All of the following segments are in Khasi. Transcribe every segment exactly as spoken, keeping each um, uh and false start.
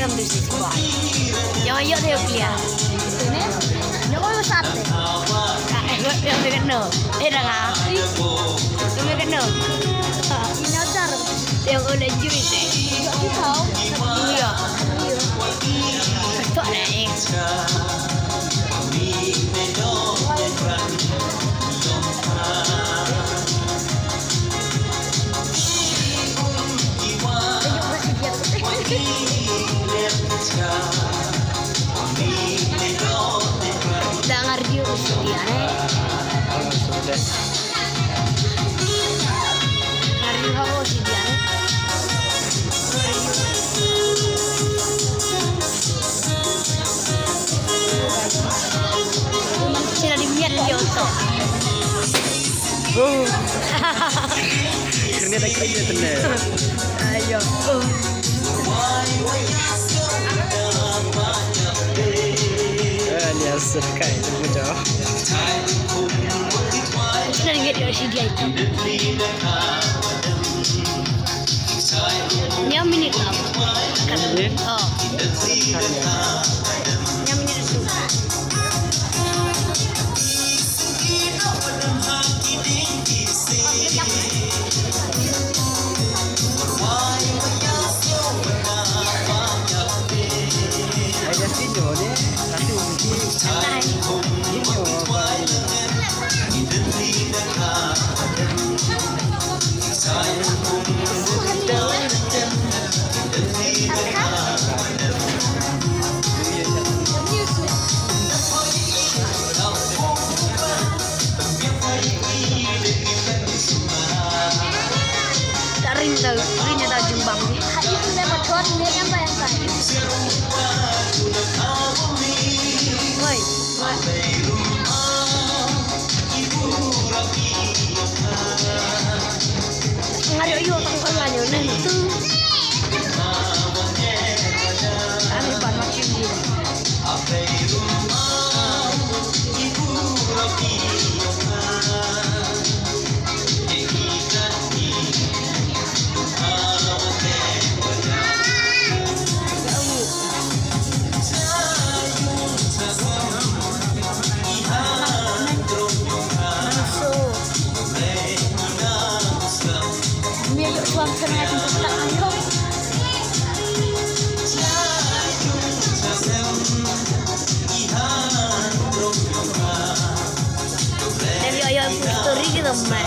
Ram tu si kuat. Yang ayo dia clear. Ini? Yang ayo sate. Ah, eh, yang dia kena. Eh, dah lah. Yang dia kena. Ini ajar. Yang udah juice, eh. Yang tu tahu. Iya. Betul lah, eh. Da nga review ko shi dian, eh. Nga review ko shi dian, eh. Sila di mian dia tu. Oh. Kena tak kena tena. Ayo. Oh. Ah, ni asal kai tu macam. Sila di mian dia shi dian tu. Nyaw minit lah. Minit? Oh. Nyaw minit tu. Ai, dah sini, oh, ni. Satu, ni. Hai. Ni, oh, apa ni? Ring da, ring da jingbang. Hai, itu dah macam ni yang bayang kan. Woi, woi. Nga ïoh ïoh tang tang nga ïoh nen tu. Ani ban ma king ïoh. Story kita mai.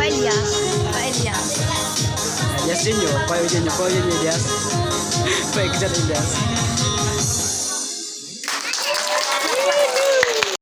Elias, Elias. Elias Jenyo, Elias Jenyo, Elias. Elias.